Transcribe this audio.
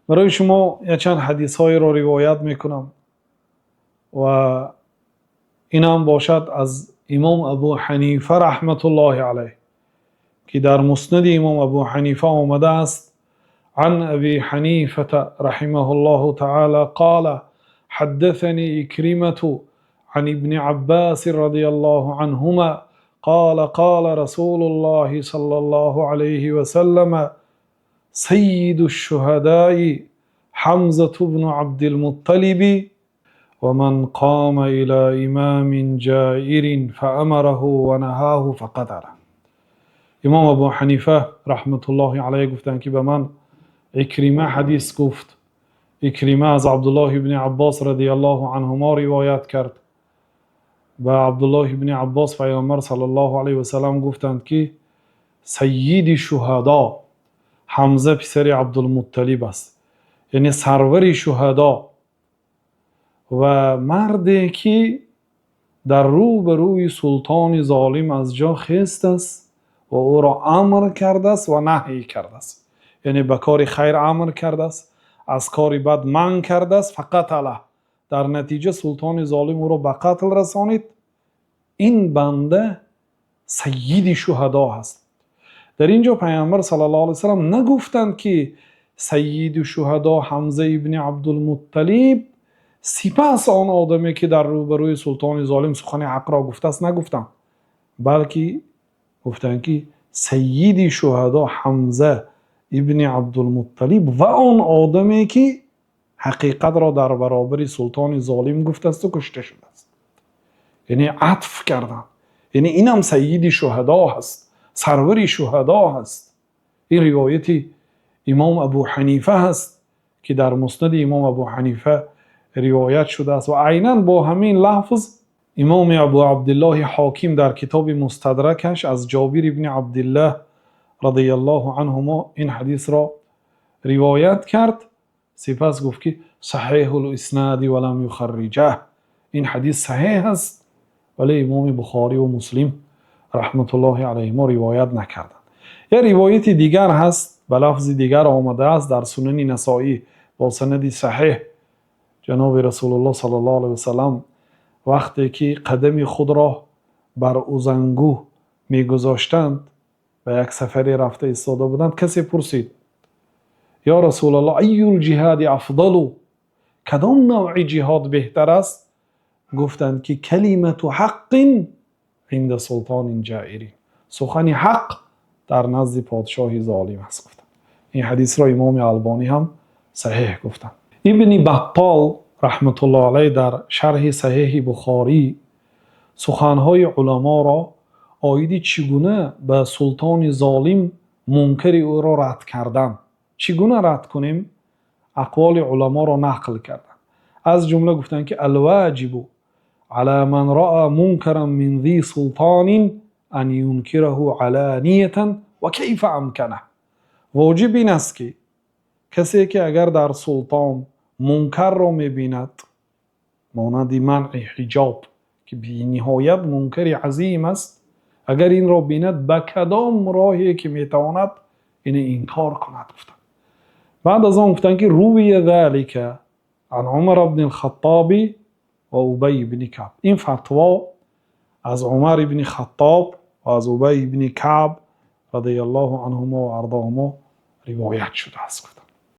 Барои шумо якчанд ҳадисҳоеро ривоят мекунам ва ин ҳам бошад аз Имом Абӯҳанифа раҳматуллоҳи алайҳ, ки дар Муснади Имом Абӯҳанифа омадааст: عن أبي حنيفة رحمه الله تعالى قال حدثني عكرمة عن ابن عباس رضي الله عنهما قال قال رسول الله صلى الله عليه وسلم سيد الشهداء حمزة بن عبد المطلب ومن قام إلى إمام جائر فأمره ونهاه فقتله. Имом Абӯҳанифа раҳматуллоҳи алайҳ гуфтанд, ки ба ман Икрима ҳадис гуфт. Икрима аз Абдуллоҳ ибни Аббос разияллоҳу анҳумо ривоят кард. Ба Абдуллоҳ ибни Аббос Паёмбар саллаллоҳу алайҳи васаллам гуфтанд, ки саййиди шуҳадо Ҳамза писари Абдулмутталиб аст, яъне сарвари шуҳадо ва марде ки дар рӯбарӯи султони золим аз ҷо хест аст ва ӯро амр кардааст ва наҳй кардааст, яъне ба кори хайр амр кардааст, аз кори бад манъ кардааст. فقتله, дар натиҷа султони золим ӯро ба қатл расонид. Ин банда саййиди шуҳадо ҳаст. Дар ин ҷо Паёмбар саллаллоҳу алайҳи васаллам нагуфтанд, ки саййиди шуҳадо Ҳамза ибни Абдулмутталиб, сипас он одаме ки дар рӯбарӯи султони золим сухани ҳақро гуфтааст. Нагуфтанд, балки гуфтанд, ки саййиди шуҳадо Ҳамза ибни Абдулмутталиб ва он одаме ки ҳақиқатро дар баробари султони золим гуфтааст ва кушта шудааст. Яъне атф карданд, яъне инам саййиди шуҳадо ҳаст, сарвари шуҳадо ҳаст. Ин ривояти Имом Абӯҳанифа ҳаст, ки дар Муснади Имом Абӯҳанифа ривоят шудааст ва айнан бо ҳамин лафз Имом Абӯ Абдуллоҳ Ҳоким дар китоби Мустадракаш аз Ҷобир ибни Абдуллоҳ разияллоҳу анҳумо ин ҳадисро ривоят кард. Сипас гуфт, ки صحيح الإسناد ولم يخرجاه. Ин ҳадис саҳеҳ аст, вале Имом Бухорӣ ва Муслим раҳматуллоҳи алайҳимо ривоят накарданд. Як ривояти дигар ҳаст, ба лафзи дигар омадааст дар Сунани Насоӣ бо санади саҳеҳ. Ҷаноби Расулуллоҳ саллаллоҳу алайҳи васаллам вақте ки қадами худро бар узангу мегузоштанд, ба як сафаре рафта истода буданд, касе пурсид: «Ё Расулаллоҳ, أي الجهاد أفضل?» Кадом навъи ҷиҳод беҳтар аст? Гуфтанд, ки كلمة حق عند سلطان جائر, сухани ҳақ дар назди подшоҳи золим аст, гуфтанд. Ин ҳадисро Имоми Албонӣ ҳам саҳеҳ гуфтанд. Ибни Баттол раҳматуллоҳ алайҳ дар шарҳи Саҳеҳи Бухорӣ суханҳои уламоро оиди чӣ гуна ба султони золим мункари ӯро рад кардан, чӣ гуна рад кунем, ақволи уламоро нақл карданд. Аз ҷумла гуфтанд, ки الواجب على من رأى منكرا من ذي سلطان أن ينكره علانية وكيف أمكنه. Воҷиб ин аст, ки касе ки агар дар султон мункарро мебинад, монанди манъи ҳиҷоб, ки бениҳоят мункари азим аст, агар инро бинад, ба кадом роҳе ки метавонад, ино инкор кунад, гуфтанд. Баъд аз он гуфтанд, ки روي ذلك عن عمر بن الخطاب وأبي بن كعب. Ин фатво аз Умар ибни Хаттоб ва аз Убай ибни Каъб разияллоҳу анҳумо ва арзоҳумо ривоят шудааст, гуфтанд.